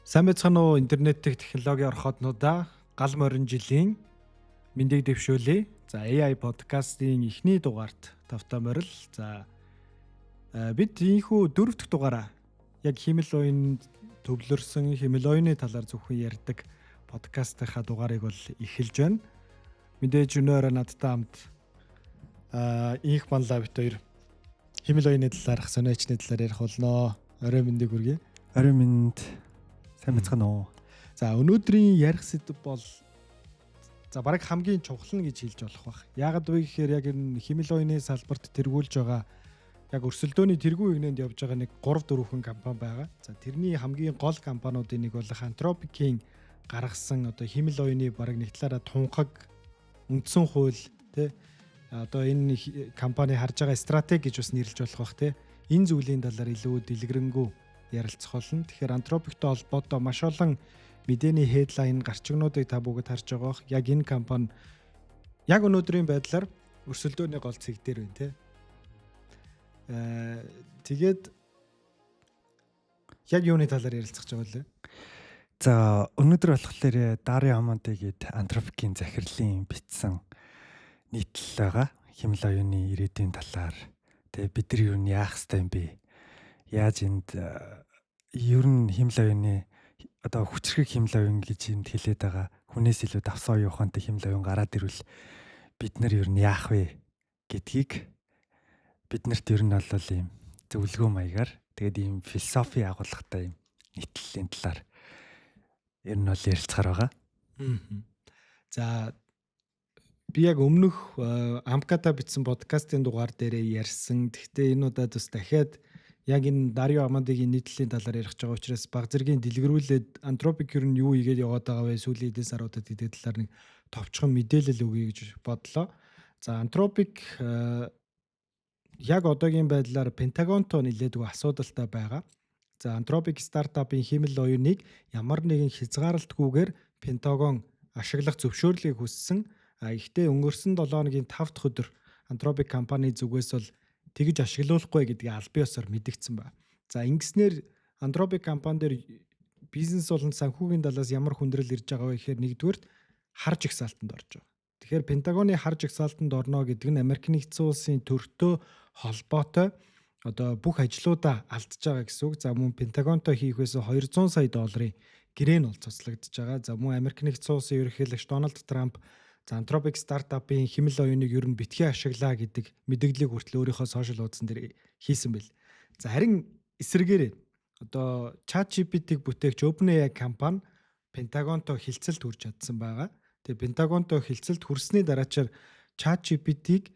Сайн байцгаана уу, интернет технологийн орхотнуудаа, гал морин жилийн мэндийг дэвшүүлье. За, AI подкастын эхний дугаарт тавтай морил. За, бид ийнхүү дөрөв дэх дугаараа яг хиймэл оюунд төвлөрсөн, хиймэл оюуны талаар зөвхөн ярьдаг подкастынхаа дугаарыг бол эхэлж байна. Мэдээж өнөө орой надтай хамт инх манлаа бит хоёр хиймэл оюуны талаарх сониочны талаар ярих болно. Орой мэндийг хүргэе. Орой мэнд, сайн байцгаана уу? За, өнөөдрийн ярих сэдэв бол за бараг хамгийн чухал нь гэж хэлж болох байх. Яагаад вэ гэхээр яг энэ хиймэл оюуны салбарт тэргүүлж байгаа, яг өрсөлдөөний тэргүүн игнэнд явж байгаа нэг 3 4хэн компани байгаа. За, тэрний хамгийн гол компаниудын нэг болох Anthropic-ийн гаргасан одоо хиймэл оюуны бараг нэг талаараа тунхаг, үндсэн хууль тий, одоо энэ компани харж байгаа стратеги гэж бас нэрлэж болох бах тий. Энэ зүйлийн талаар илүү дэлгэрэнгүй ярилцах болно. Тэгэхээр Anthropic-тэй холбоотой маш олон мэдээний headline гарчигнуудыг та бүгд харж байгаа бох. Яг энэ компани яг өнөөдрийн байдлаар өрсөлдөөний гол цэг дээр байна тий. Тэгээд яг юуны талаар ярилцах гэж байгаа лээ? За, өнөөдөр болохоор Дарио Амадей гээд Anthropic-ийн захирлын бичсэн нийтлэл байгаа. Хиймэл оюуны ирээдүйн талаар. Тэгээ бид нар юу нь яах ёстой юм бэ? Яаж энд ер нь хиймэл оюуны, одоо хүчрхэг хиймэл оюун гэж энд хэлээд байгаа, хүнээс илүү давсан оюун ухаантай хиймэл оюун гараад ирвэл бид нар ер нь яах вэ гэдгийг биднэрт ер нь бол ийм зөвлөгөө маягаар, тэгээд ийм философи агуулгатай ийм нийтлэлийн талаар ер нь бол ярилцахаар байгаа. За, би яг өмнөх Амката бичсэн подкастын дугаар дээрээ ярьсан. Гэхдээ энэ удаад бас дахиад яг энэ Дарио Амадейгийн нийтлэлийн талаар ярих гэж байгаа учраас баг зэргийн дэлгэрүүлээд, Anthropic ер нь юу хийгээд яваад байгаа вэ сүүлийн хэдэн саруудад гэдэг талаар нэг товчхон мэдээлэл өгье гэж бодлоо. За, Anthropic яг одоогийн байдлаар Пентагонтой нэлээдгүй асуудалтай байгаа. За, Anthropic стартапын хиймэл оюуныг ямар нэгэн хязгаарлалтгүйгээр Пентагон ашиглах зөвшөөрлийг хүссэн. А гэхдээ өнгөрсөн 7 хоногийн 5 дахь өдөр Anthropic компани зүгээс бол тэгж ашиглуулахгүй гэдгийг албан ёсоор мэдэгдсэн байна. За, ингэснээр Anthropic компани дээр бизнес болон санхүүгийн талаас ямар хүндрэл ирж байгаа вэ гэхээр нэгдүгээрт хар жагсаалтанд орж байгаа. Тэгэхээр Пентагоны хар жагсаалтанд орно гэдэг нь Америк нэгдсэн улсын төртөө холбоотой одоо бүх ажлуудаа алдж байгаа гэсэн үг. За, мөн Пентагонтой хийх байсан 200 сая долларын гэрээ нь бол цуцлагдаж байгаа. За, мөн Америк нэгдсэн улсын ерөнхийлөгч Дональд Трамп за Anthropic стартапын хиймэл оюуныг ер нь битгий ашиглаа гэдэг мэдээллийг хүртэл өөрийнхөө social хуудсан дээр хийсэн бэл. За, харин эсрэгээрээ одоо ChatGPT-г бүтээгч OpenAI компани Пентагонтой хилцэлд хүрч чадсан байгаа. Тэгээ Пентагонтой хилцэлд хүрсний дараачаар ChatGPT-г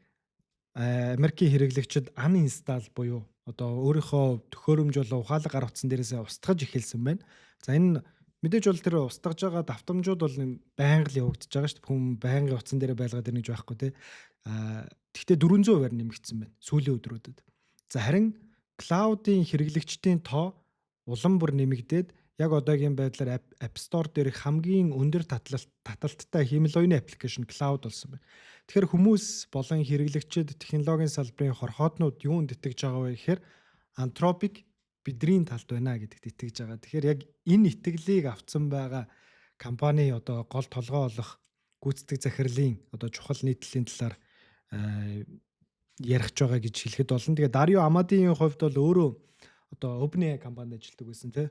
Америкийн хэрэглэгчид uninstall буюу одоо өөрийнхөө төхөөрөмж болон ухаалаг гар утсан дээрээсээ устгаж эхэлсэн байна. За, энэ мэдээж бол тэр устгаж байгаа давтамжууд бол байнга л явагдаж байгаа шүү дээ. Хүн байнгын утсан дээрээ байлгаад ирнэ гэж байхгүй те. Аа, тэгтээ 400%-аар нэмэгдсэн байна сүүлийн өдрүүдэд. За, харин Claude-ын хэрэглэгчдийн тоо улам бүр нэмэгдээд, яг одоогийн байдлаар App Store дээрх хамгийн өндөр таталттай хиймэл оюуны application Claude болсон байна. Тэгэхээр хүмүүс болон хэрэглэгчид, технологийн салбарын хорхооднууд юунд итгэж байгаа вэ гэхээр Anthropic бидний талд байна гэдэгт итгэж байгаа. Тэгэхээр яг энэ итгэлийг авцсан байгаа компани одоо гол толгой болох гүйцэтгэх захирлын одоо чухал нийтлэлийн талаар ярих гэж байгаа гэж хэлэхэд болно. Тэгээ Дарио Амадийн хувьд бол өөрөө одоо OpenAI компанид ажилладаг байсан тий.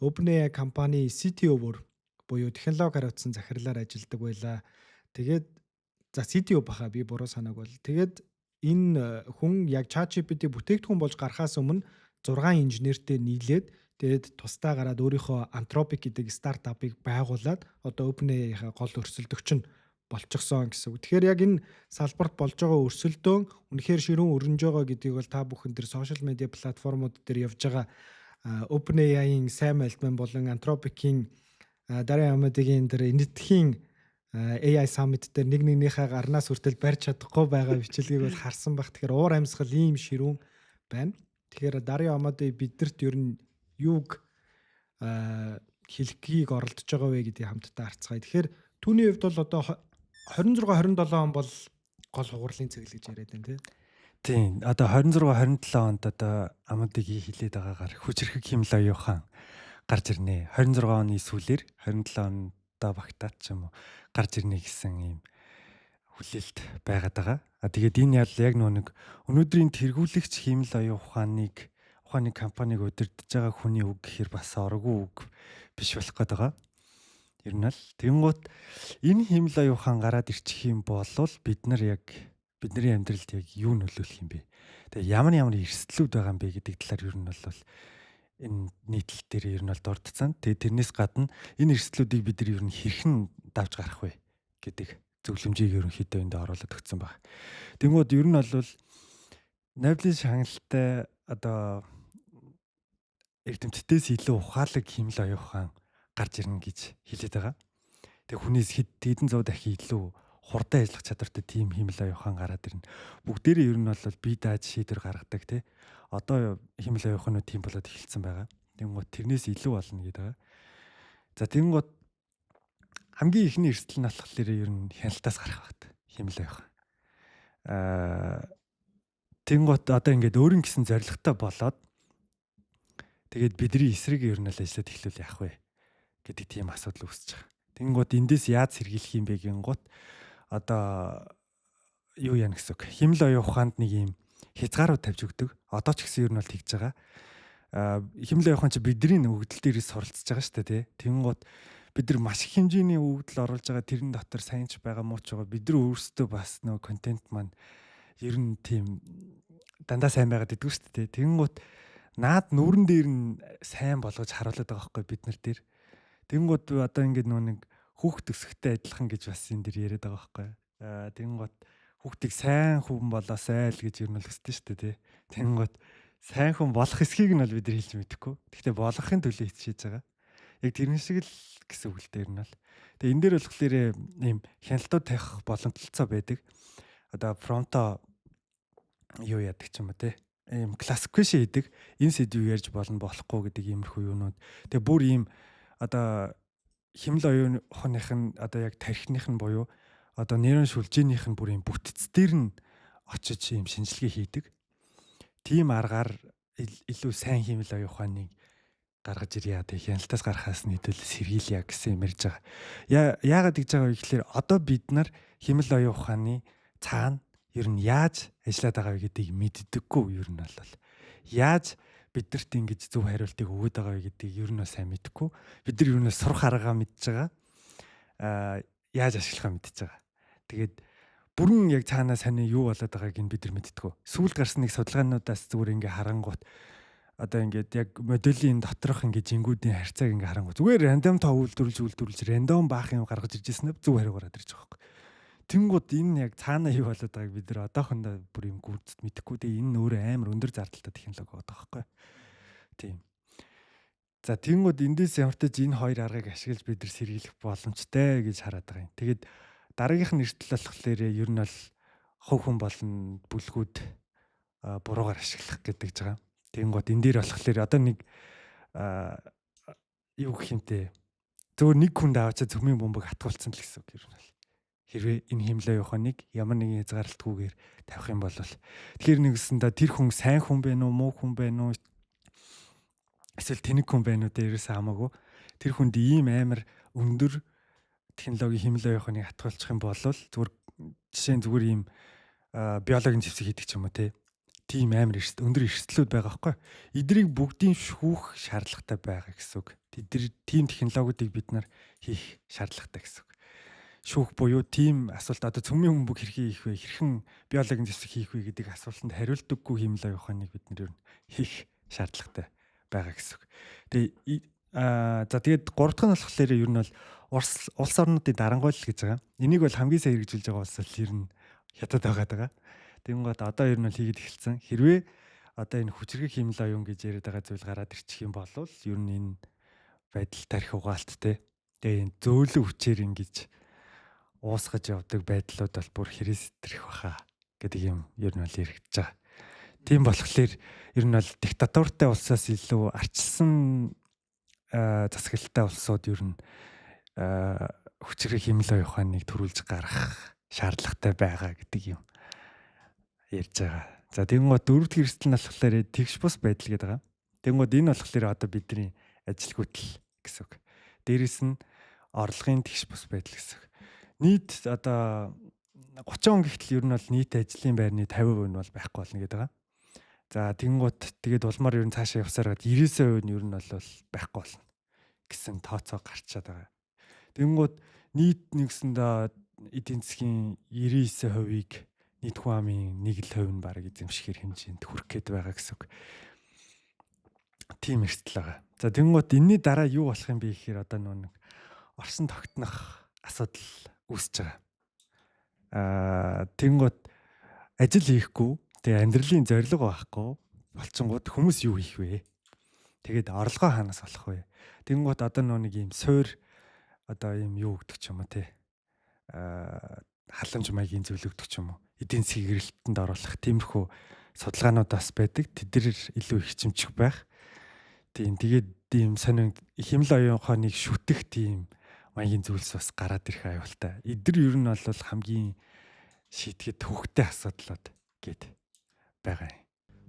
OpenAI компани CTO-оор буюу технологи хариуцсан захирлаар ажилладаг байлаа. Тэгээд за CTO баха, би буруу санааг бол. Тэгээд энэ хүн яг ChatGPT бүтээгдэхүүн болж гарахаас өмнө 6 инженертэй нийлээд, тэгээд тусдаа гараад өөрийнхөө Anthropic гэдэг стартапыг байгуулад одоо OpenAI-ийнхаа гол өрсөлдөгч нь болчихсон гэсэн үг. Тэгэхээр яг энэ салбарт болж байгаа өрсөлдөөн үнэхээр ширүүн өрнөж байгаа гэдгийг бол та бүхэн тэр social media платформуд дээр явж байгаа OpenAI-ийн Sam Altman болон Anthropic-ийн Dario Amodei-гийн тэр энэтхийн AI Summit дээр нэг нэгнийхээ гарнаас хүртэл барьж чадахгүй байгаа бичлэгийг бол харсан байх. Тэгэхээр уур амьсгал ийм ширүүн байна. Тэгэхээр Dario Amodei бидэрт ер нь юуг хэлхийг оролдож байгаа вэ гэдгийг хамтдаа харцгаая. Тэгэхээр түүний хувьд бол одоо 26 27 он бол гол хугарлын цэг л гэж яриад байна тий. Тийм. Одоо 26 27 онд одоо Амадейгийн хэлээд байгаагаар хүчирхэг хиймэл оюун ухаан гарч ирнэ. 26 оны сүүлээр 27 ондоо багтаад ч юм уу гарч ирнэ гэсэн ийм хүлээлт байгаад байгаа. А тэгээд энэ яг нөө нэг өнөөдрийн тэргүүлэгч хиймэл оюун ухааны компанийг удирдах байгаа хүний үг гэхэр бас оргүй үг биш болох гээд байгаа. Ер нь л тэгэнгუთ энэ хиймэл оюун ухаан гараад ирчих юм бол бид нар яг бидний амьдралд яг юу нөлөөлөх юм бэ? Тэгээ ямар ямар эрсдлүүд байгаа юм бэ гэдэг талаар ер нь бол энэ нийтлэл дээр ер нь бол дурдсан. Тэгээ тэрнээс гадна энэ эрсдлүүдийг бид нар ер нь хэрхэн давж гарах вэ гэдэг зөвлөмжийг ерөнхийдөө энд оруулаад өгсөн баг. Тэнгүүд ер нь бол Нобелийн шагналтай одоо эрдэмтдээс илүү ухаалаг хиймэл оюун ухаан гарч ирнэ гэж хэлээд байгаа. Тэгээ хүнээс хэдэн зуун дахин илүү хурдан ажиллах чадвартай тийм хиймэл оюун ухаан гараад ирнэ. Бүгдээрээ ер нь бол бие дааж шийдвэр гаргадаг тий. Одоо хиймэл оюун ухаанууд тийм болоод эхэлсэн байгаа. Тэнгүүд тэрнээс илүү болно гэдэг байгаа. За тэнгүүд хамгийн ихний эрсдэл нь болохоор ер нь хяналтаас гарах багт хиймэл оюун ухаан. Тэнгүүд одоо ингээд өөрийн гэсэн зорилготой болоод тэгээд бидний эсрэг ер нь л ажиллаад эхлүүл яах вэ гэдэг тийм асуудал үүсэж байгаа. Тэнгүүд эндээс яаж сэргийлэх юм бэ гингууд одоо юу яана гэсэн үг. Хиймэл оюун ухаанд нэг юм хязгаарууд тавьж өгдөг. Одоо ч гэсэн ер нь бол тэгж байгаа. Хиймэл оюун ухаан чи бидний өгөгдөл дээрээс суралцж байгаа шүү дээ, тий. Тэнгүүд бид нар маш их хэмжээний өгөгдөл оруулж байгаа, тэрэн дотор сайн ч байгаа муу ч байгаа. Бид нар өөрсдөө бас нөгөө контент маань ер нь тийм дандаа сайн байгаад идэггүй шүү дээ. Тэнгүүд наад нүрэн дээр нь сайн болгож харуулдаг байгаа байхгүй бид нар дээр. Тэнгүүд одоо ингээд нөгөө нэг хүүхд өсөхтэй адилхан гэж бас энэ дэр яриад байгаа байхгүй. Тэнгүүд хүүхдийг сайн хүн болоосай л гэж ер нь л хүсдэг шүү дээ, тий. Тэнгүүд сайн хүн болох эсхийг нь бол бид нар хэлж мэдэхгүй. Гэхдээ болгохын төлөө хичээж байгаа. Яг тэрэн шиг л гэсэн үг л дээ ер нь бол. Тэгээ энэ дээр болохоор ийм хяналтууд тавих боломжтой байдаг. Одоо промпто юу яадаг ч юм уу те. Ийм classification хийдэг. Энэ сэдвийг ярьж болно болохгүй гэдэг иймэрхүү юунууд. Тэгээ бүр ийм одоо химэл оюун ухааных нь одоо яг тархиных нь буюу одоо нейрон шүлжээнийх нь бүр ийм бүтц дээр нь очиж ийм шинжилгээ хийдэг. Тийм аргаар илүү сайн хиймэл оюун ухааныг гаргаж ирья. Тэг хяналтаас гарахаас нь хэдүүл сэргийлье гэсэн юм ярьж байгаа. Яагаад гэж байгаа вэ гэхлээр одоо бид нар хиймэл оюун ухааны цаана ер нь яаж ажиллаад байгаа вэ гэдгийг мэддэггүй ер нь бол. Яаж биднэрт ингэж зөв хариултыг өгöd байгаа вэ гэдгийг ер нь сайн мэдэхгүй. Бид нар ер нь сурах аргаа мэдж байгаа. Яаж ашиглахаа мэдж байгаа. Тэгээд бүрэн яг цаанаа сайн юу болоод байгааг нь бид нар мэддэггүй. Сүүлд гарсан нэг судалгаануудаас зүгээр ингээ харангуут одоо ингээд яг моделийн доторх ингээд жингүүдийн харьцааг ингээ харангуут зүгээр рандом тоо үйлдвэрлэж рандом баах юм гаргаж ирж ирсэн зөв хариу гараад ирж байгаа байхгүй. Тэнгууд энэ яг цаанаа юу болоод байгааг бид нар одоохондоо бүр юм гүрдэд мэдэхгүй. Тэгээ энэ нь өөрөө амар өндөр зардалтай технологи байгаа байхгүй. Тийм. За тэнгууд эндээс ямартай ч энэ хоёр аргыг ашиглаж бид нар сэргийлэх боломжтой гэж хараад байгаа юм. Тэгээд дараагийнх нь эрсдэл болохоор ер нь бол хувь хүн болон бүлгүүд буруугаар ашиглах гэдэг ч байгаа. Тэнгууд энэ дээр болохоор одоо нэг юу гэх юмтэй зөвхөн нэг хүнд аваачаа цөмийн бомбог атгуулсан л гэсэн үг ер нь бол. Хэрвээ энэ химлээ оюун ухааныг ямар нэгэн хязгаарлалтгүйгээр тавих юм бол тэгэхээр нэгсэндээ тэр хүн сайн хүн байна уу, муу хүн байна уу, эсвэл тэнэг хүн байна уу дээрээс хамаагүй тэр хүнд ийм амар өндөр технологийн химлээ оюун ухааныг атгуулчих юм бол зүгээр жишээ нь зүгээр ийм биологийн зэвсэг хийдэг ч юм уу те. Тийм амар өндөр эрсдлүүд байгаа байхгүй. Эдрийг бүгдийн шүүх шаардлагатай байгаа гэсэн үг. Тэд тийм технологиудыг бид нар хийх шаардлагатай гэсэн үг. Шүүх буюу тийм асуулт одоо цөмийн хүмүүг хэрхэн хийх вэ, хэрхэн биологийн зэвсэг хийх вэ гэдэг асуултанд хариулдаггүй хиймэл оюун ухааныг бид нар ер нь хийх шаардлагатай байгаа гэсэн үг. Тэгээ за тэгээд гурав дахь нь болохоор ер нь бол улс орнуудын дарангуйлал гэж байгаа. Энийг бол хамгийн сайн хэрэгжүүлж байгаа улс бол ер нь Хятад байгаа даа. Тэнгууд одоо ер нь бол хийгээд эхэлсэн. Хэрвээ одоо энэ хүчирхэг хиймэл оюун гэж яриад байгаа зүйл гараад ирчих юм бол ер нь энэ байдал тарих угаалт те. Тэгээ энэ зөөлөн хүчээр ингэж уусгаж явдаг байдлууд бол бүр хэрээс итрэх баха гэдэг юм ер нь бол яригдж байгаа. Тийм болохоор ер нь бол диктатуртай улсаас илүү арчилсан засаглалтай улсууд ер нь хүчирхэг хиймэл оюун ухааныг төрүүлж гаргах шаардлагатай байгаа гэдэг юм ярьж байгаа. За тэгэнгүүт дөрөв дэх эрсдэл нь болохоор тэгш бус байдал гэдэг байгаа. Тэгэнгүүт энэ болохоор одоо бидний Ажилгүйдэл гэсэн үг. Дээрээс нь орлогын тэгш бус байдал гэсэн үг. Нийт одоо 30 он гэхтэл ер нь бол нийт ажлын байрны 50% нь бол байхгүй болно гэдэг байгаа. За тэгэнгუთ тэгээд улмаар ер нь цаашаа явсаар гад 99% нь ер нь бол байхгүй болно гэсэн тооцоо гарчаад байгаа. Тэгэнгუთ нийт нэгсэндээ эдийн засгийн 99%-ийг нийт хүн амын 1% нь бараг эзэмшихээр хэмжээнд хүрэх гээд байгаа гэсэн үг. Тийм эрсдэл байгаа. За тэгэнгუთ энэний дараа юу болох юм бэ гэхээр одоо нөө нэг орсон тогтнох асуудал үүсэж байгаа. Тэгэнгუთ ажил хийхгүй, тэгээ амьдралын зорилго байхгүй болчингууд хүмүүс юу хийх вэ? Тэгээд орлогоо хаанаас олох вэ? Тэгэнгუთ одоо нөө нэг юм суур одоо ийм юу өгдөг ч юм уу те. Халамж маягийн зүйл өгдөг ч юм уу. Эдийн засгийг эргэлтэнд оруулах тиймэрхүү судалгаанууд бас байдаг. Тэд нар илүү их чимчих байх. Тийм, тэгээд ийм сонин химэл оюун ухааныг шүтэх тийм маягийн зүйлс бас гараад ирэх аюултай. Эдгээр ер нь бол хамгийн шийтгэхэд төвхтэй асуудлууд гээд байгаа юм.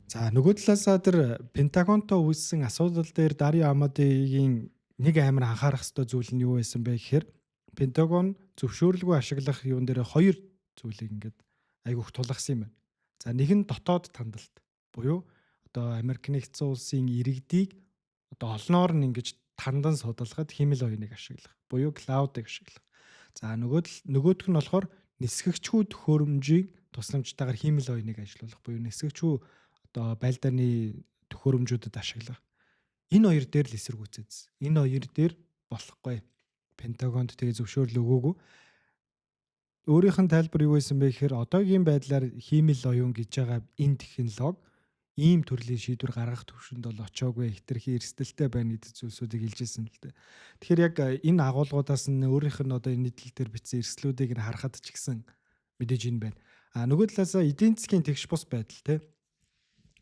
За нөгөө талаасаа тэр Пентагонтой үүссэн асуудал дээр Дарио Амадигийн нэг амар анхаарах ёстой зүйл нь юу байсан бэ гэхээр Пентагон зөвшөөрлгүй ашиглах юун дээр хоёр зүйлийг ингээд айгүйх тулгасан юм байна. За нэг нь дотоод тандалт буюу одоо Америк нэгдсэн улсын иргэдийг одоо олноор нь ингэж тандан судалгад хиймэл оюуныг ашиглах буюу cloud-ыг ашиглах. За нөгөөх нь болохоор нисгэгчүү төхөөрөмжийн тусламжтайгаар хиймэл оюуныг ажилуулах буюу нисгэгчүү одоо байлдааны төхөөрөмжүүдэд ашиглах. Энэ хоёр дээр л эсэргүүцээдсэн. Энэ хоёр дээр болохгүй. Пентагонд тэгээ зөвшөөрөл өгөөгүй. Өөрийнх нь тайлбар юу байсан бэ гэхээр одоогийн байдлаар хиймэл оюун гэж байгаа энэ технологи ийм төрлийн шийдвэр гаргах төвшөнд бол очоогүй, хэтэрхий эрсдэлтэй байна гэдэг зүйлсүүдийг хэлжсэн л дээ. Тэгэхээр яг энэ агуулгуудаас нь өөрийнх нь одоо энэ нийтлэл дээр бичсэн эрсдлүүдийг нь харахад ч гэсэн мэдээж энэ байна. А нөгөө талаасаа эдийн засгийн тэгш бус байдал те.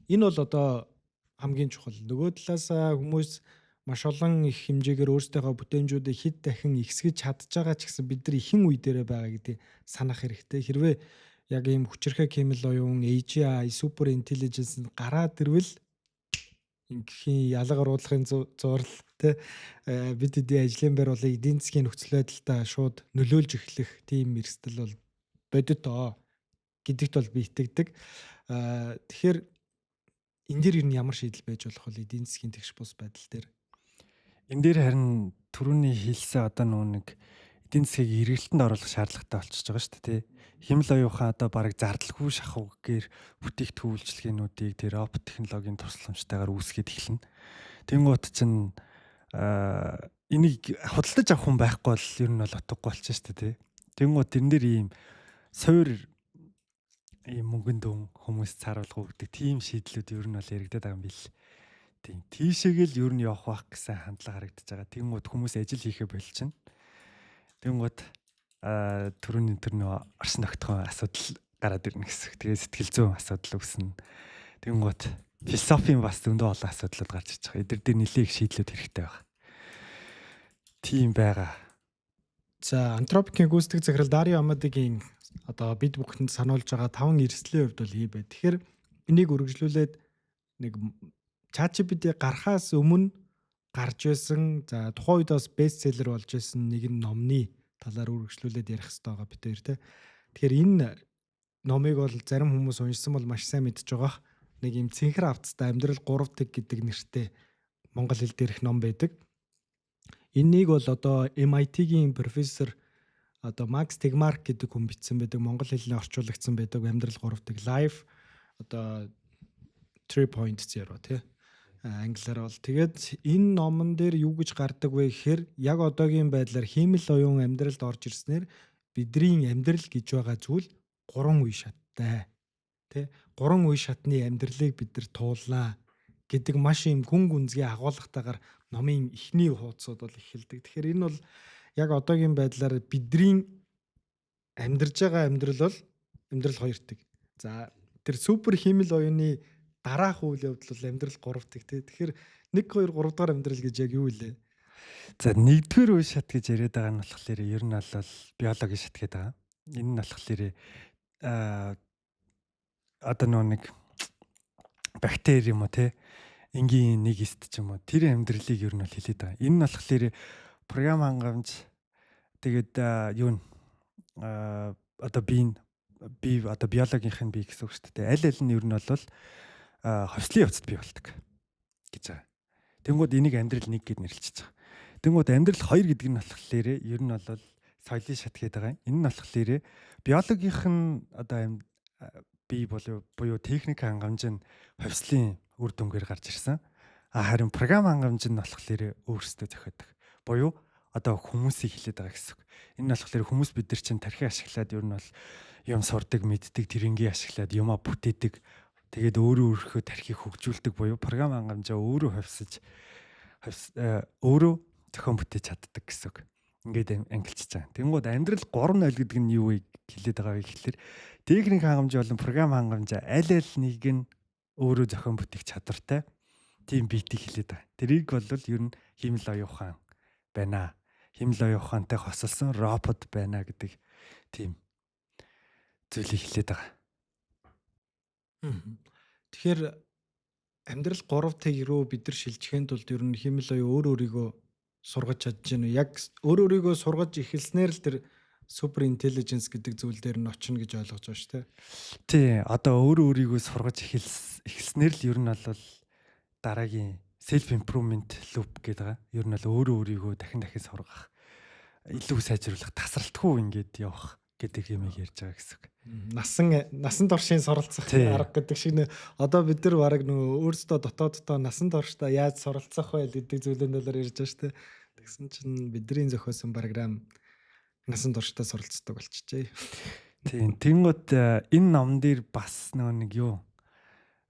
Энэ бол одоо хамгийн чухал. Нөгөө талаасаа хүмүүс маш олон их хэмжээгээр өөрсдийнхөө бүтээмжүүдийг хэд дахин ихсгэж чадж байгаа ч гэсэн бид нар ихэн үе дээрээ байгаа гэдгийг санах хэрэгтэй. Хэрвээ яг ийм хүчирхэг хиймэл оюун, AGI, super intelligence нь гараад ирвэл ингээхийн ялга оруулахын зурл тэ бид эдийн ажлын байр болон эдийн засгийн нөхцөл байдалтай шууд нөлөөлж эхлэх тийм эрсдэл бол бодит гэдэгт бол би итгэдэг. Тэгэхээр энэ дээр ер нь ямар шийдэл байж болох вэ эдийн засгийн тэгш бус байдал дээр? Энэ дээр харин түрүүний хэлсэн одоо нөгөө нэг эдийн засгийг эргэлтэнд оруулах шаардлагатай болчихж байгаа шүү дээ, тий. Химэл оюухан одоо бараг зардалгүй шахуугээр бүтээгдэхүүн үйлчилгээнүүдийг тэр робот технологийн тусламжтайгаар үүсгээд эхэлнэ. Тэнгуут чинь энийг худалдаж авах хүн байхгүй бол ер нь бол утгагүй болчихно шүү дээ, тий. Тэнгуут тэрэн дээр ийм суур ийм мөнгөн дүн хүмүүс цааруулга өгдөг тийм шийдлүүд ер нь бол яригадаад байгаа юм бил. Тийм. Тийшээгээл ер нь явах байх гэсэн хандлага харагдаж байгаа. Тэнгуут хүмүүс ажил хийхэ болчихно. Тэнгуут түрүүний тэр нөө орсон тогтхон асуудал гараад ирнэ гэсэн. Тэгээ сэтгэл зүйн асуудал үүснэ. Тэнгуут философийн бас зөндөө олон асуудлууд гарч ирж байгаа. Эдгээр дээр нэлээх шийдлүүд хэрэгтэй байна. Тийм байгаа. За Антропикийн гүйцэтгэх захирал Дарио Амадигийн одоо бид бүхэнд сануулж байгаа таван эрсдлийн хувьд бол ийм бай. Тэгэхээр энийг үргэлжлүүлээд нэг ChatGPT гарахаас өмнө гарч байсан, за тухайн үед бас бестселлер болж байсан нэгэн номны талаар үргэлжлүүлээд ярих хэрэгтэй байгаа бид хоёр те. Тэгэхээр энэ номыг бол зарим хүмүүс уншсан бол маш сайн мэдж байгаа. Нэг юм цэнхэр авцтай амьдрал 3 тэг гэдэг нэртэй монгол хэл дээрх ном байдаг. Энийг бол одоо MIT-гийн профессор одоо Макс Тегмарк гэдэг хүн бичсэн байдаг. Монгол хэлний орчуулагдсан байдаг. Амьдрал 3 тэг Life одоо 3.0 тий. Англиар бол тэгээд энэ номон дээр юу гэж гардаг вэ гэхээр яг одоогийн байдлаар хиймэл оюун амьдралд орж ирснээр бидний амьдрал гэж байгаа зүйл гурван үе шаттай. Тэ? Гурван үе шатны амьдралыг бид нар туулнаа гэдэг маш юм гүн гүнзгий агуулгатайгаар номын эхний хуудасууд бол эхэлдэг. Тэгэхээр энэ бол яг одоогийн байдлаар бидний амьдарж байгаа амьдрал бол амьдрал хоёртыг. За тэр супер хиймэл оюуны дараах үйл явдал бол амьдрал гуравтыг тий. Тэгэхээр 1 2 3 дугаар амьдрал гэж яг юу вэ? За нэгдүгээр үе шат гэж яриад байгаа нь болохоор ер нь бол биологийн шат гэдэг байгаа. Энэ нь болохоор одоо нөө нэг бактери юм уу те Энгийн нэг эст ч юм уу, тэр амьдралыг ер нь бол хэлээд байгаа. Энэ нь болохоор програм хангамж, тэгээд юу н одоо би би одоо биологийнх нь бие гэсэн үг шүү дээ. Аль аль нь ер нь бол хувьслын явцад бий болдог гэж байгаа. Тэнгүүд энийг амьдрал 1 гэд нэрлэчихэж байгаа. Тэнгүүд амьдрал 2 гэдэг нь болохоор ер нь бол соёлын шат гэдэг байгаа. Энэ нь болохоор биологийнх нь одоо бие болов буюу техник хангамж нь хувьслын үр дүнгээр гарч ирсэн. А харин програм хангамж нь болохоор өөрсдөө зохиодог. Буюу одоо хүмүүсийг хэлээд байгаа гэсэн үг. Энэ нь болохоор хүмүүс бид нар чинь тархи ашиглаад ер нь бол юм сурдаг, мэддэг, тэрнгээ ашиглаад юмаа бүтээдэг. Тэгээд өөрөө өөрийнхөө тархийг хөгжүүлдэг буюу програм хангамжаа өөрөө хувьсаж өөрөө зохион бүтээж чаддаг гэсэн үг. Ингээд ангилчиж байгаа. Тэнгүүд амьдрал 3.0 гэдэг нь юу вэ хэлээд байгаа вэ гэхэлэр техник хангамж болон програм хангамж аль аль нэг нь өөрөө зохион бүтээх чадвартай тийм биетийг хэлээд байгаа. Тэрийг бол ер нь хиймэл оюун ухаан байна. Хиймэл оюун ухаантай хосолсон робот байна гэдэг тийм зүйлийг хэлээд байгаа. Тэгэхээр амьдрал 3 тэг рүү бид нар шилжихийн тулд ер нь хиймэл оюун өөр өөрийгөө сургаж чадж байна уу? Яг өөр өөрийгөө сургаж эхэлснээр л тэр super intelligence гэдэг зүйл дээр нь очино гэж ойлгож байгаа шүү дээ. Тий, одоо өөрөө өөрийгөө сургаж эхэлснээр л ер нь бол дараагийн self improvement loop гэдэг байгаа. Ер нь бол өөрөө өөрийгөө дахин дахин сургах, илүү сайжруулах, тасралтгүй ингээд явах гэдэг юмыг ярьж байгаа гэсэн үг. Насан туршийн суралцах арга гэдэг шиг нэ одоо бид нар бараг нөгөө өөрсдөө дотооддоо насан туршдаа яаж суралцах вэ гэдэг зүйлийн талаар ярьж байгаа шүү дээ. Тэгсэн чинь бидний зохиосон програм насан туршдаа суралцдаг болчихжээ. Тийм. Тэнгүүд энэ ном дээр бас нөгөө нэг юу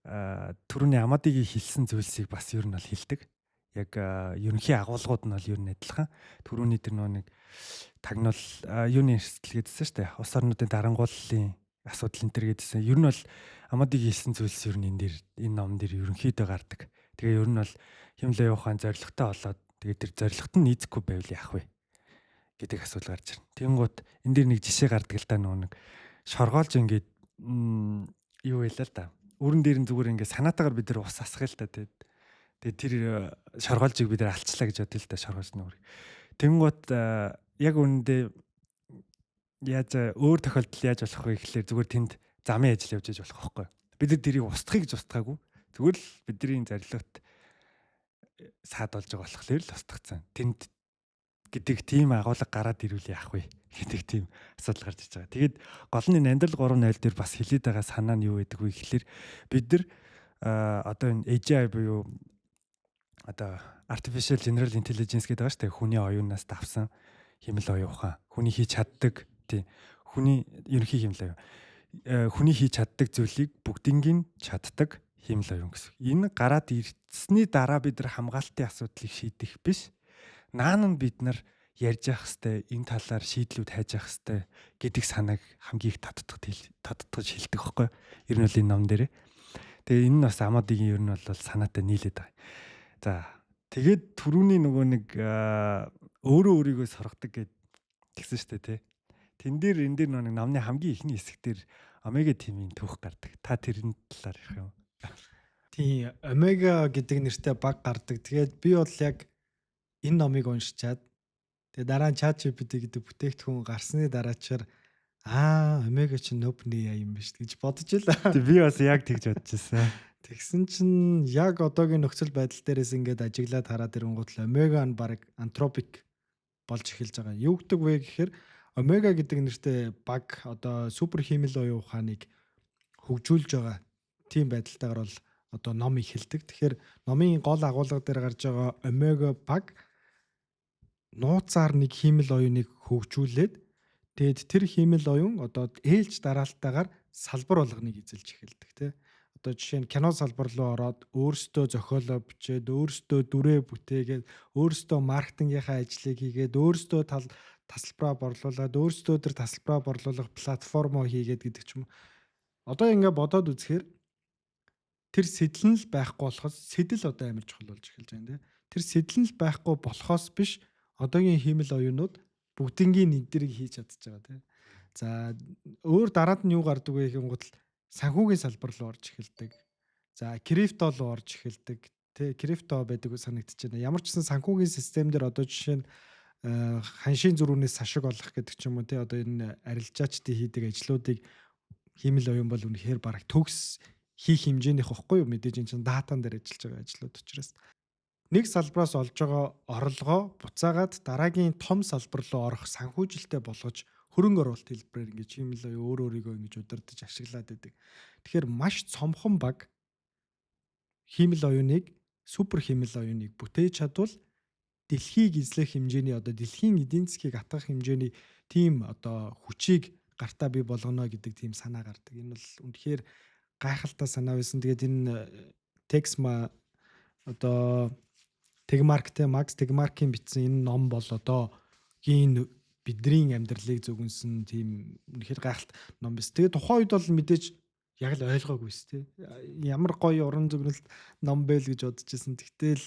түрүүний Амадигийн хэлсэн зүйлсийг бас ер нь бол хэлдэг. Яг ерөнхий агуулгууд нь бол ер нь адилхан. Түрүүний тэр нөгөө нэг тагнуул юуны эрсдэл гэдсэн шүү дээ. Улс орнуудын дарангууллын асуудал энэ төр гэдсэн. Ер нь бол Амадигийн хэлсэн зүйлс ер нь энэ дээр, энэ ном дээр ерөнхийдөө гардаг. Тэгээ ер нь бол хиймэл оюун ухаан зоригтой болоод тэгээ тэр зорилгот нь нийцэхгүй байвал яах вэ гэдэг асуудал гарч ирнэ. Тэнгуут энэ дээр нэг жишээ гардаг л да, нөгөө нэг шоргоолж ингээд юу байлаа л да. Өрөн дээр нь зүгээр ингээд санаатаагаар бид нар ус асах л та, тэгээд тэгээд тэр шоргоолжийг бид нар алчлаа гэж бодъё л да, шоргоолж нүрийг. Тэнгуут яг үүндээ яаж өөр тохиолдол яаж болох вэ гэхлээр зүгээр тэнд замын ажил явж яж болох байхгүй. Бид нар тэрийг устгахыг гэж устгаагүй. Зүгээр л бидний зорилгот саад болж байгаа болохоор л устгацсан. Тэнд гэдэг тийм агуулга гараад ирвэл яах вэ гэдэг тийм асуудал гарч иж байгаа. Тэгээд гол нь энэ амьдрал 3.0 дээр бас хэлээд байгаа санаа нь юу гэдэг вэ гэхлээр бид нар одоо энэ AGI буюу одоо Artificial General Intelligence гэдэг байгаа шүү дээ. Хүний оюунаас давсан хиймэл оюун ухаан. Хүний хийж чаддаг, тий, хүний ерөнхий хиймэл оюун. Хүний хийж чаддаг зүйлийг бүгднийг чаддаг хиймэл оюун гэсэн. Энэ гараад ирсний дараа бид нар хамгаалтын асуудлыг шийдэх биш. Наан нь бид нар ярьж явах хэвээр, энэ талаар шийдлүүд хайж явах хэвээр гэдэг санааг хамгийн их татдах хэлдэг байхгүй. Ер нь бол энэ ном дээр. Тэгээ энэ нь бас Амадигийн ер нь бол санаатай нийлээд байгаа. За, тэгээд түрүүний нөгөө нэг өөрөө өөрийгөө сургадаг гэд тэгсэн шүү дээ, тий. Тэн дээр, энэ дээр нөгөө нэг номны хамгийн эхний хэсэг дээр Омега team ийн түүх гардаг. Та тэрний талаар ярих юм? Тийм, Омега гэдэг нэртэй баг гардаг. Тэгээд би бол яг энэ номыг уншичаад, тэгээ дараа нь ChatGPT гэдэг бүтээгдэхүүн гарсны дараачаар Омега чинь OpenAI юм биш гэж бодож илаа. Тэг, би бас яг тэгж бодож ирсэн. Тэгсэн чинь яг одоогийн нөхцөл байдал дээрээс ингээд ажиглаад хараад ирэнгүүт л Омега нь баг Anthropic болж эхэлж байгаа. Юу гэдэг вэ гэхээр Омега гэдэг нэртэй баг одоо супер хиймэл оюун ухааныг хөгжүүлж байгаа тийм байдалтайгаар бол одоо ном эхэлдэг. Тэгэхээр номын гол агуулга дээр гарч байгаа Омега баг нууцаар нэг хиймэл оюуныг хөгжүүлээд, тэгээд тэр хиймэл оюун одоо ээлж дараалтайгаар салбар болгоныг эзэлж эхэлдэг, тий. Одоо жишээ нь кино салбар руу ороод өөрсдөө зохиолоо бичээд, өөрсдөө дүрээ бүтээгээд, өөрсдөө маркетингийнхаа ажлыг хийгээд, өөрсдөө тал тасалбараа борлуулад, өөрсдөө тэр тасалбараа борлуулах платформоо хийгээд гэдэг ч юм уу. Одоо ингээ бодоод үзэхээр тэр сэтэл нь л байхгүй болохоос, сэтэл одоо амар чухал болж эхэлж байна, тий. Тэр сэтэл нь л байхгүй болохоос биш, одоогийн хиймэл оюунууд бүгднгийн эдгэрийг хийж чадчих байгаа, тий. За, өөр дараад нь юу гардаг вэ гэнгүүт санхүүгийн салбар руу орж эхэлдэг. За, крипто руу орж эхэлдэг. Тэ, крипто байдаг санагдчихэж байна. Ямар ч гэсэн санхүүгийн систем дээр одоо жишээ нь ханшийн зөрүүнээс сашиг олох гэдэг ч юм уу, тий, одоо энэ арилжаачдын хийдэг ажлуудыг хиймэл оюун бол үнэхээр бараг төгс хийх хэмжээнийх واخгүй юу, мэдээж энэ чинь датан дээр ажиллаж байгаа ажлууд учраас нэг салбараас олж байгаа орлогоо буцаагаад дараагийн том салбар руу орох санхүүжилттэй болгож хөрөнгө оруулалт хэлбэрээр ингэж хиймэл оюун өөр өөрийгөө ингэж удирдах ашиглаад байдаг. Тэгэхээр маш цомхон баг хиймэл оюуныг, супер хиймэл оюуныг бүтээж чадвал дэлхийг эзлэх хэмжээний, одоо дэлхийн эдийн засгийг атгах хэмжээний тийм одоо хүчийг гартаа бий болгоно гэдэг тийм санаа гардаг. Энэ бол үнэхээр гайхалтай санаа байсан. Тэгээд энэ Тексма, одоо Tegmark-тэй, Макс Tegmark-ийн бичсэн энэ ном бол одоогийн бидний амьдралыг зөвгөнсөн тийм үнэхээр гайхалтай ном биз. Тэгээд тухайн үед бол мэдээж яг л ойлгоогүй ш, тий. Ямар гоё уран зөгнөлт ном бэ л гэж бодож ирсэн. Тэгтэл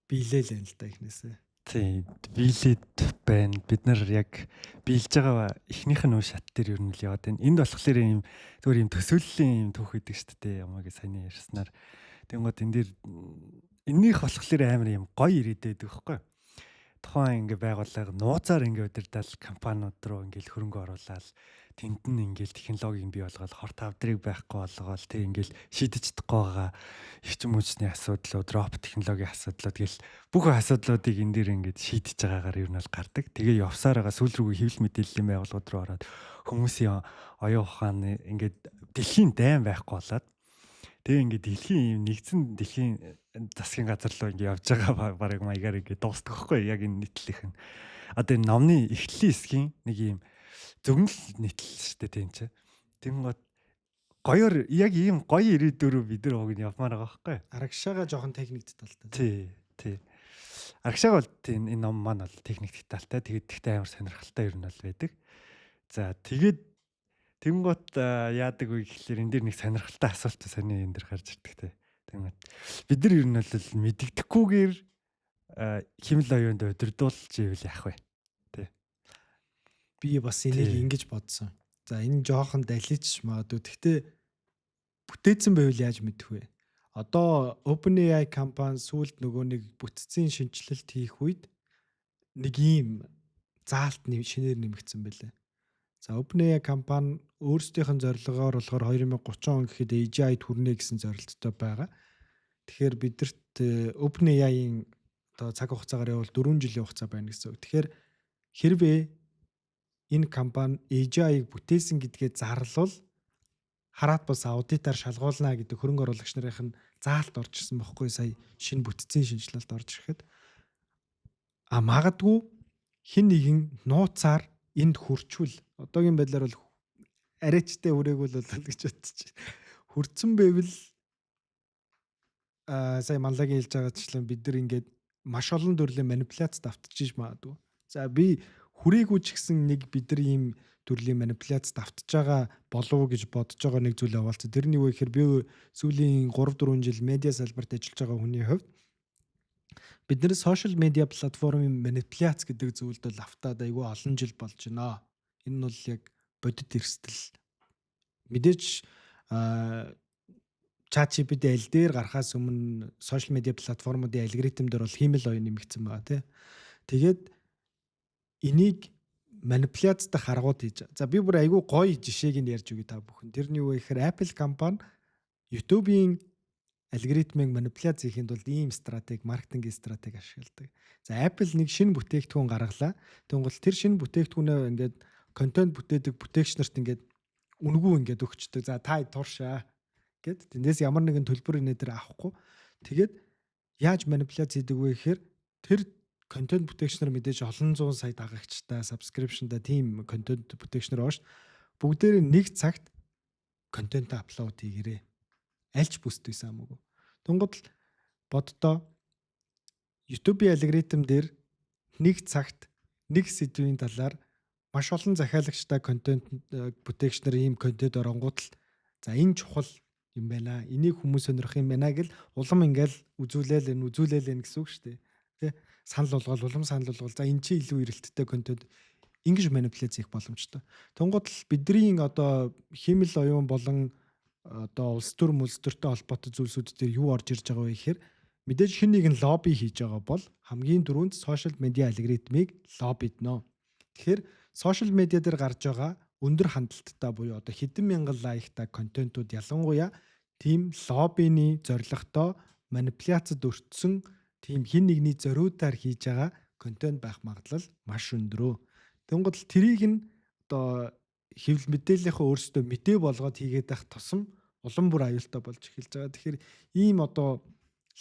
биелээл юм л да эхнээсээ. Тий, биелээд байна. Бид нар яг биелж байгаа эхнийх нь үе шат дээр ер нь л яваад байна. Энд болохоор ийм зүгээр ийм төсөөллийн ийм түүх өгдөг шүү дээ. Ямаагийн саяны ярьснаар. Тэнгууд энэ дээр эннийх болохоор амар ийм гоё ирээдэй байдаг байхгүй юу? Тухайн ингээ байгууллага нууцаар ингээ удирдал компаниуд руу ингээл хөрөнгө оруулаад, тэнд нь ингээл технологиг бий болгоод, хор тавдрыг байхгүй болгоол, тэг ингээл шийдэж чадахгүй байгаа эрчим хүчний асуудлууд, робот технологийн асуудлууд гэл бүх асуудлуудыг энэ дээр ингээд шийдэж байгаагаар ер нь бол гардаг. Тэгээ явсаар байгаа сүүл рүүгээ хэвлэл мэдээллийн байгууллагууд руу ороод хүмүүсийн оюун ухааны ингээд дэлхийн дайн байхгүй болоод, тэгээ ингээд дэлхийн ийм нэгдсэн дэлхийн засгийн газар руу ингээд явж байгаа бараг маягаар ингээд дуустдаг байхгүй яг энэ нийтлэлийнх нь. Одоо энэ номны эхлэлийн хэсгийн нэг ийм зөгнөл нийтлэл шүү дээ, тийм чи. Тэнгот гоёор яг ийм гоё ирээдүйрөө бид нар уг нь явмаар байгаа байхгүй. Арагшаага жоохон техник талтай. Тий, тий. Арагшаага бол тийм, энэ ном маань бол техник талтай. Тэгээд тэгтээ амар сонирхолтой ер нь бол байдаг. За, тэгээд тэнгуут яадаг вэ гэхлээр энэ дэр нэг сонирхолтой асуулт сони энэ дэр гарч ирдэг те. Тэнгуут бид нар ер нь бол мэдэгдэхгүйгээр химэл оюунд удирдуулж ивэл яах вэ? Тэ. Би бас энийг ингэж бодсон. За, энэ жоохон далич магадгүй. Тэгтээ бүтээцэн байвал яаж мэдэх вэ? Одоо OpenAI компани сүүлд нөгөө нэг бүтцийн шинэчлэлт хийх үед нэг ийм заалт шинээр нэмэгдсэн байлээ. За, OpenAI компани өөрсдийнх нь зорилгоор болохоор 2030 он гэхэд AGI хүрнэ гэсэн зорилттой байгаа. Тэгэхээр бидэрт OpenAI-ийн одоо цаг хугацаагаар явбал 4 жилийн хугацаа байна гэсэн үг. Тэгэхээр хэрвээ энэ компани AGI-г бүтээсэн гэдгээ зарлавал хараат бас аудитаар шалгуулна гэдэг хөрөнгө оруулагч нарын нь заалт орж ирсэн бохгүй, сая шинэ бүтцийн шинжилэлт орж ирэхэд. А магадгүй хэн нэгэн нууцаар энд хүрчвэл, одоогийн байдлаар бол арайчтай хүрээгүй л бол гэж бодчих. Хүрцэн байвал сая манлагийн хэлж байгаачлан бид нар ингээд маш олон төрлийн манипуляцид автчихж магадгүй. За, би хүрээгүй ч гэсэн нэг бид нар ийм төрлийн манипуляцид автж байгаа болов уу гэж бодож байгаа нэг зүйл яваалцсан. Тэр нь юу вэ гэхээр би сүүлийн 3 4 жил медиа салбарт ажиллаж байгаа хүний хувьд бид нар сошиал медиа платформын манипуляц гэдэг зүйлд бол автаад айгүй олон жил болж байна. Энэ нь бол яг бодит эрсдэл. Мэдээж ChatGPT аль дээр гарахаас өмнө сошиал медиа платформуудын алгоритм дээр бол хиймэл оюун нэмэгдсэн байгаа, тий. Тэгээд энийг манипуляцдах аргууд хийж. За, би бүр айгүй гоё жишээг нь ярьж өгье та бүхэн. Тэр нь юу вэ гэхээр Apple компани YouTube-ийн алгоритмыг манипуляц хийхэд бол ийм стратеги, маркетингийн стратеги ашигладаг. За, Apple нэг шинэ бүтээгдэхүүн гаргалаа. Тэнгуул тэр шинэ бүтээгдэхүүнээ ингээд контент бүтээдэг бүтээгч нарт ингээд үнэгүй ингээд өгчдөг. За, та туршаа гэд тэндээс ямар нэгэн төлбөр энэ дээр авахгүй. Тэгээд яаж манипуляц хийдэг вэ гэхээр тэр контент бүтээгч нар мэдээж олон зуун сая дагагчтай, subscription-тай тийм контент бүтээгч нар байгаа шүү. Бүгдээрээ нэг цагт контент upload хийгээрэй. Альч бүст байсан хамаагүй. Тунгод л боддоо YouTube-ийн алгоритм дээр нэг цагт нэг сэдвийн талаар маш олон захиалагчтай контент бүтээгч нар ийм контент оронгууд л, за, энэ чухал юм байна. Энийг хүмүүс сонирхох юм байна гэл улам ингээл үзүүлээл энэ үзүүлээл энэ гэсэн үг шүү дээ. Тэ, санал болгоол, улам санал болгоол, за, энэ чи илүү эрэлттэй контент ингэж манипуляц хийх боломжтой. Тунгууд л бидний одоо хиймэл оюун болон одоо улс төр мөлс төртэй холбоотой зүйлсүүд дээр юу орж ирж байгаа вэ гэхээр Мэдээж хэн нэгэн лобби хийж байгаа бол хамгийн түрүүнд social media алгоритмыг лоббидно. Тэгэхээр social media дээр гарч байгаа өндөр хандлттай буюу одоо хэдэн мянган like тай контентууд ялангуяа тийм лоббины зорилготой манипуляцид өртсөн тийм хэн нэгний зориудаар хийж байгаа контент байх магадлал маш өндөр. Тэнгууд л тэрийг нь одоо хэвлэл мэдээллийнхээ өөрсдөө мэдээ болгоод хийгээд байх тусам улам бүр аюултай болж эхэлж байгаа. Тэгэхээр ийм одоо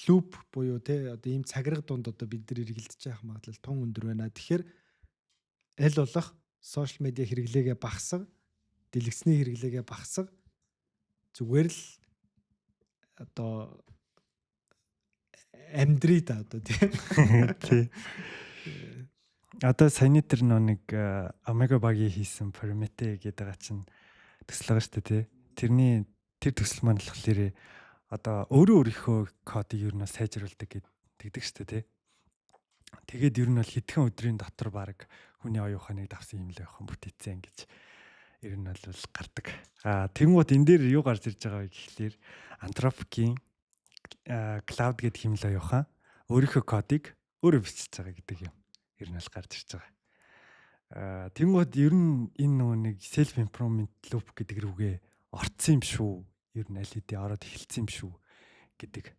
loop буюу те одоо ийм цагираг дунд одоо бид нар эргэлдэж явах магадлал тун өндөр байна. Тэгэхээр аль болох social media хэрэглээгээ багасга, дэлгэцний хэрэглээгээ багасга, зүгээр л одоо амьдрий та одоо тий. Тий. Одоо саяны тэр нэг Omega багийн хийсэн Prometei гэдэг байгаа чинь төсөл байгаа шүү дээ тий. Тэрний тэр төсөл маань болохоор одоо өөрөө өөрийнхөө кодыг ер нь сайжруулдаг гэдэг шүү дээ тий. Тэгээд ер нь бол хэдхэн өдрийн дотор баг хүний оюун ухааныг давсан юм л явах бүтээцэн гэж ер нь бол гардаг. Аа тэнгуут энэ дээр юу гарч ирж байгаа вэ гэхлээр Anthropic-ийн Claude гэдэг химэл оюун ухаан өөрийнхөө кодыг өөрөө бичиж байгаа гэдэг юм. Ер нь бол гарч ирж байгаа. Аа тэнгуут ер нь энэ нөгөө нэг self improvement loop гэдэг рүүгээ орцсон юм шүү. Ер нь аль хэдийн ороод эхэлсэн юм шүү гэдэг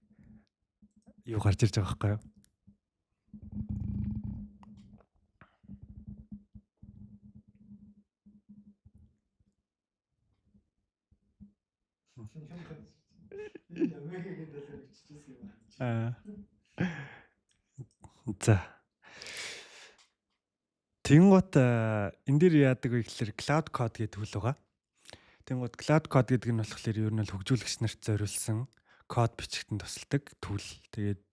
юу гарч ирж байгаа байхгүй юу? Аа. За. Тэнгуут энэ дээр яадаг вэ гэхэлэр Claude Code гэдэг tool байгаа. Тэнгуут Claude Code гэдэг нь болохоор ер нь бол хөгжүүлэгч нарт зориулсан код бичихэд тусалдаг tool. Тэгээд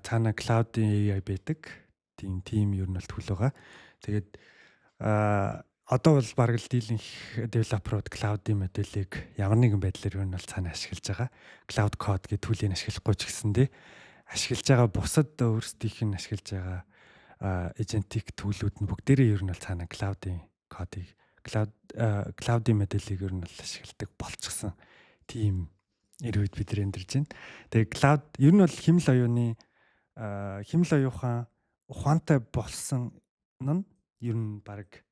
цаана Claude-ийн AI байдаг. Тийм ер нь бол tool байгаа. Тэгээд одоо бол бараг л дийлэнх developer ууд Claude-ийн моделийг ямар нэгэн байдлаар ер нь бол цаана ашиглаж байгаа. Claude Code гэдэг tool ийг ашиглахгүй ч гэсэндээ ашиглаж байгаа бусад өөрсдийнх нь ашиглаж байгаа agentic tool үүд нь бүгдээрээ ер нь бол цаана Claude-ийн кодыг Claude-ийн моделийг ер нь бол ашигладаг болчихсон. Тийм эр үед бид нар амьдарч байна. Тэгээ Claude ер нь бол химэл оюуны химэл оюухан ухаантай болсон нь ер нь баг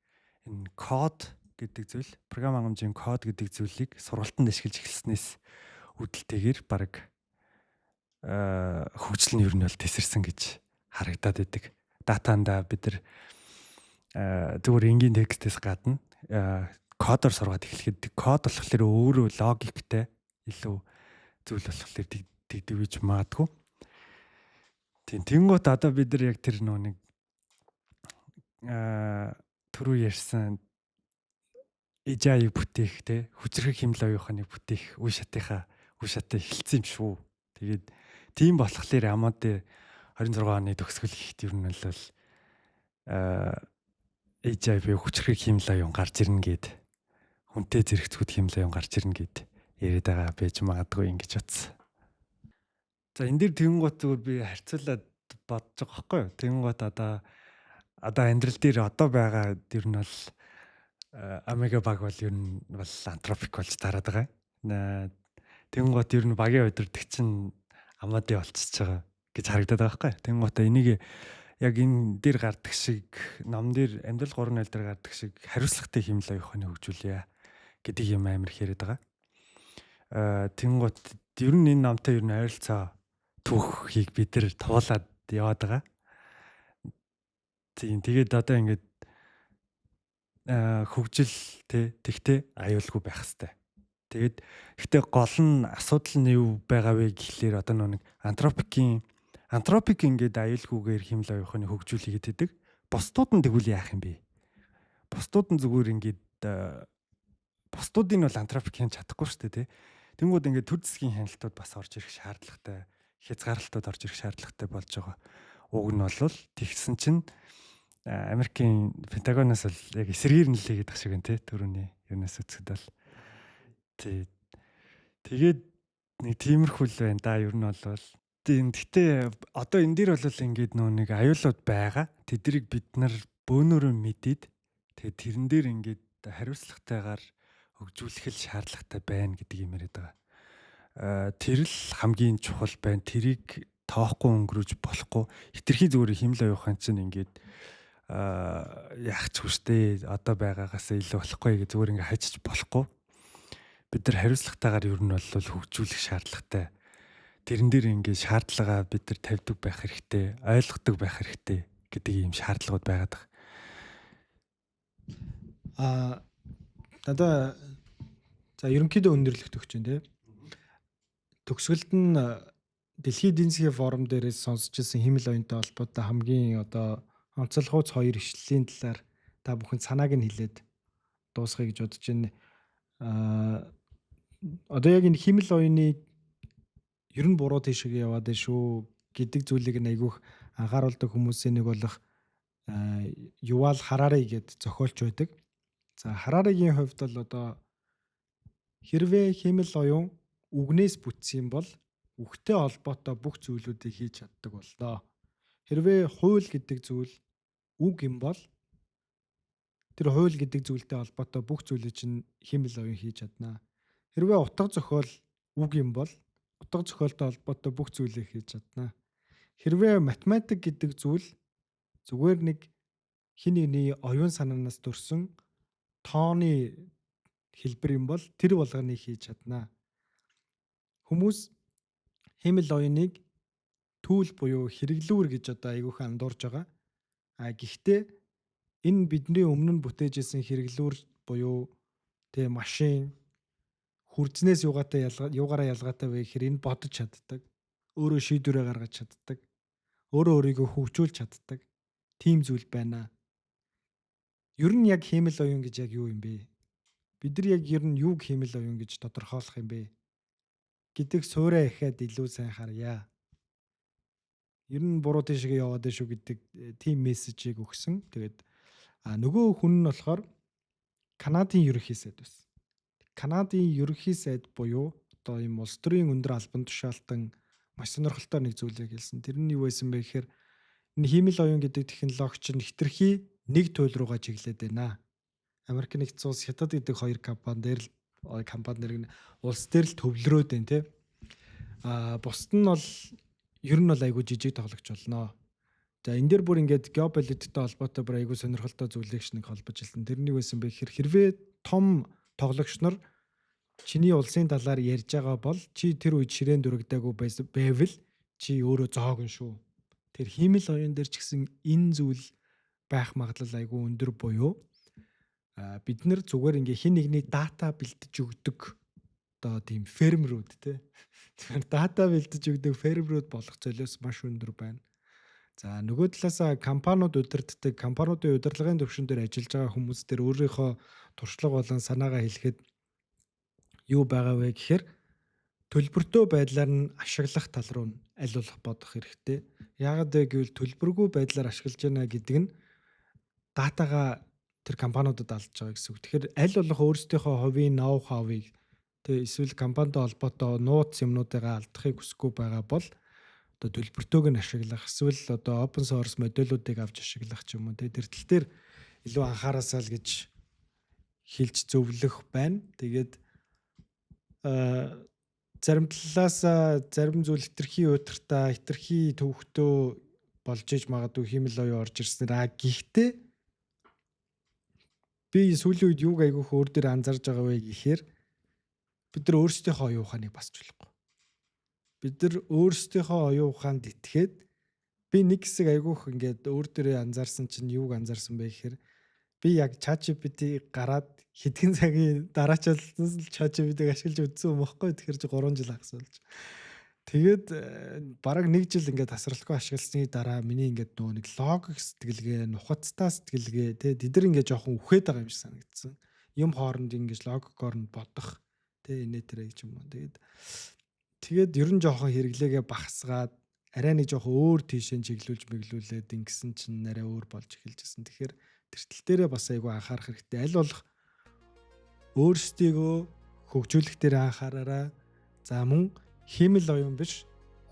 энэ код гэдэг зүйл, програм хангамжийн код гэдэг зүйлийг сургалтанд ашиглаж эхэлснээс үүдэлтэйгээр баг хөгжил нь ер нь бол тесэрсэн гэж харагдаад байдаг. Датанда бид нар зүгээр энгийн текстээс гадна кодоор сургаад эхлэхэд код болохоор өөрөө логиктэй илүү зүйл болохоор тэгдэг гэж магадгүй. Тийм тэнгуут одоо бид нар яг тэр нөө нэг түрүү ярьсан AGI-г бүтээх те хүчрэх химэл оюуханыг бүтээх үе шатынхаа үе шатаа эхэлсэн юм шүү. Тэгээд тийм болохоор Амаде 26 оны төгсгөл хийхэд ер нь бол AGI буюу хүчрэх химэл оюун гарч ирнэ гэд хүнтэй зэрэгцгүүд химэл оюун гарч ирнэ гэд яриад байгаа байж магадгүй ингэж утсан. За энэ дэр тэнгуут зүгээр би харьцуулаад бодож байгаа байхгүй юу? Тэнгуут одоо амьдрал дээр одоо байгаа ер нь бол Омега баг бол ер нь бол Anthropic болж тараад байгаа. Тэнгуут ер нь багийн удирдагч нь Амади болчихж байгаа гэж харагдаад байгаа байхгүй. Тэнгуутаа энийг яг энэ дээр гардаг шиг ном дээр амьдрал 3.0 дээр гардаг шиг хариуцлагатай химэл оюуханы хөгжүүлье гэдэг юм амар их яриад байгаа. Тэнгуут ер нь энэ номтой ер нь ойролцоо түүхийг бид нар туулаад яваад байгаа. Тийм тэгээд одоо ингээд хөгжил тэ тэгтээ аюулгүй байх хэвээр. Тэгээд гэхдээ гол нь асуудал нь юу байгаа вэ гэхлээр одоо нэг Anthropic ингээд аюулгүйгээр химэл оюухны хөгжүүлэх гэдэг. Бусдууд нь тэгвэл яах юм бэ? Бусдууд нь зүгээр ингээд бусдуудын бол Anthropic хянч чадахгүй шүү дээ, тэ. Тэнгүүд ингээд төр зэсгийн хяналтууд бас орж ирэх шаардлагатай, хязгаарлалтууд орж ирэх шаардлагатай болж байгаа. Уг нь бол тэгсэн чинь Америкийн Пентагоноос бол яг эсрэгээр нь лээ гэдэг шиг байна те түрүүний юунаас үзэхэд бол тий. Тэгээд нэг тиймэрхүү л байна да ер нь бол тийм. Гэтэ одоо энэ дэр бол ингээд нөө нэг аюулууд байгаа. Тэднийг бид нар бөөнөрөө мэдээд тэгээд тэрэн дээр ингээд хариуцлагатайгаар хөгжүүлэх л шаардлагатай байна гэдэг юм яриад байгаа. Тэр л хамгийн чухал байна. Тэрийг тоохгүй өнгөрөөж болохгүй. Хитрхи зүгээр хиймэл оюун ухаан чинь ингээд яах ч хүчтэй одоо байгаагаас илүү болохгүй гэж зүгээр ингээд хайчиж болохгүй. Бид нар хариуцлагатайгаар ер нь бол хөгжүүлэх шаардлагатай. Тэрэн дээр ингээд шаардлагаа бид нар тавьдаг байх хэрэгтэй, ойлгодог байх хэрэгтэй гэдэг ийм шаардлагууд байгаад байгаа. Надаа за ерөнхийдөө өндөрлөх төгч чинь тий. Төгсгөлд нь Дэлхийн эдийн засгийн форум дээрээс сонсч ирсэн хиймэл оюунтай холбоотой хамгийн одоо онцлогооц хоёр ишлэлийн талаар та бүхэн санааг нь хэлээд дуусгая гэж бодож байна. Одоо яг энэ хиймэл оюуны ер нь буруу тийшээ яваад байна шүү гэдэг зүйлийг нь айгүйх анхааруулдаг хүмүүсийн нэг болох Ювал Харари гэд зохиолч байдаг. За, Хараригийн хувьд бол одоо хэрвээ хиймэл оюун үгнээс бүтсэн юм бол үгтэй холбоотой бүх зүйлүүдийг хийж чаддаг боллоо. Хэрвээ хууль гэдэг зүйл үг юм бол тэр хууль гэдэг зүйлтэй холбоотой бүх зүйлийг чинь хиймэл оюун хийж чаднаа. Хэрвээ утга зохиол үг юм бол утга зохиолтой холбоотой бүх зүйлийг хийж чаднаа. Хэрвээ математик гэдэг зүйл зүгээр нэг хин нэгний оюун санаанаас төрсэн тооны хэлбэр юм бол тэр болгоныг хийж чаднаа. Хүмүүс хиймэл оюуныг түүл буюу хэрэглүүр гэж одоо айгүйхан андуурж байгаа. А гэхдээ энэ бидний өмнө нь бүтээж исэн хэрэглүүр буюу тэ машин хүрзнээс юугаатай юугаараа ялгаатай вэ гэхээр энэ бодож чаддаг. Өөрөө шийдвэрээ гаргаж чаддаг. Өөрөө өөрийгөө хөгжүүлж чаддаг. Тийм зүйл байна. Ер нь яг хиймэл оюун гэж яг юу юм бэ? Бид нар яг ер нь юуг хиймэл оюун гэж тодорхойлох юм бэ гэдэг суурай ихэд илүү сайн харъя. Ер нь буруу тийшээ яваад шүү гэдэг тийм мессежийг өгсөн. Тэгээд нөгөө хүн нь болохоор Канадын ерөнхий сайд байсан. Канадын ерөнхий сайд буюу одоо ийм улс төрийн өндөр албан тушаалтан маш сонирхолтой нэг зүйлийг хэлсэн. Тэр нь юу байсан бэ гэхээр энэ хиймэл оюун гэдэг технологи чинь хитрхи нэг туйл руугаа чиглээд байна. Америк нэгдсэн улс, Хятад гэдэг хоёр компани дээр л компани нэр нь улс дээр л төвлөрөөд байна те. Бусд нь бол ер нь бол айгүй жижиг тоглогч болно. За, энэ дээр бүр ингээд геополитиктэй холбоотой бүр айгүй сонирхолтой зүйлийг нэг холбож хэлсэн. Тэр нь юу байсан бэ гэхээр хэрвээ том тоглогч нар чиний улсын талаар ярьж байгаа бол чи тэр үед ширээн дүрэгдээгүй байвал чи өөрөө зоогон шүү. Тэр хиймэл оюун дээр ч гэсэн энэ зүйл байх магадлал айгүй өндөр буюу бид нар зүгээр ингээ хин нэгний дата бэлдэж өгдөг одоо тийм фермерүүд те. Тэгэхээр дата бэлдэж өгдөг фермерүүд болох золиос маш өндөр байна. За, нөгөө талаасаа компаниуд удирддаг, компаниудын удирдлагын түвшин дээр ажиллаж байгаа хүмүүс дээр өөрийнхөө туршлага болон санаагаа хэлэхэд юу байгаа вэ гэхээр төлбөртөө байдлаар нь ашиглах тал руу аль болох бодох хэрэгтэй. Яагаад вэ гэвэл төлбөргүй байдлаар ашиглаж байна гэдэг нь датагаа тэр компаниудад алдж байгаа гэсэн үг. Тэгэхээр аль болох өөрсдийнхөө хувийн ноу хавыг тэ эсвэл компанитай холбоотой нууц юмнуудыгаа алдахыг хүсэхгүй байгаа бол одоо төлбөртөөг нь ашиглах, эсвэл одоо open source модулуудыг авч ашиглах ч юм уу тэ тэр тал дээр илүү анхаараасаа л гэж хэлж зөвлөх байна. Тэгээд зарим талаас зарим зүйл хитрхи уйтгартай, хитрхи төвхтөө болж иж магадгүй хиймэл оюун орж ирснээр. Гэхдээ би сүүлийн үед юуг айгүйх өөр дээр анзаарж байгаа вэ гэхээр бид нар өөрсдийнхөө оюун ухааныг басч болохгүй. Бид нар өөрсдийнхөө оюун ухаанд итгээд би нэг хэсэг айгүйх ингээд өөр дээрээ анзаарсан чинь юуг анзаарсан бэ гэхээр би яг ChatGPT гараад хэдхэн цагийн дараачаалсан л ChatGPT-г ашиглаж үзсэн юм баггүй. Тэгэхээр чи 3 жил хагас болж. Тэгээд бараг нэг жил ингээд тасралтгүй ашигласны дараа миний ингээд нөгөө нэг логик сэтгэлгээ, нухацтай сэтгэлгээ тэ тэд нар ингээд жоохон үхээд байгаа юм шиг санагдсан. Юм хооронд ингээд логикоор нь бодох тэ инээ тэрэ гэж юм уу. Тэгээд ер нь жоохон хэрэглээгээ багасгаад арай нэг жоохон өөр тийшээ чиглүүлж мөглүүлээд ингэсэн чинь арай өөр болж эхэлж байсан. Тэгэхээр тэр тал дээрээ бас айгүй анхаарах хэрэгтэй. Аль болох өөрсдийгөө хөгжүүлэх дээр анхаараарай. За, мөн хиймэл оюун биш,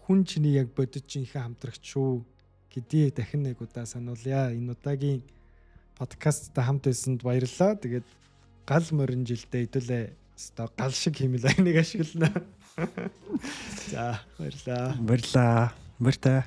хүн чиний яг бодит жинхэнэ хамтрагч шүү гэдгийг дахин нэг удаа сануулъя. Энэ удаагийн подкасттай хамт байсанд баярлалаа. Тэгээд гал морин жилдээ хэдүүлээ өстой гал шиг хиймэл оюуныг ашиглана. За, баярлалаа. Баярлалаа. Баяртай.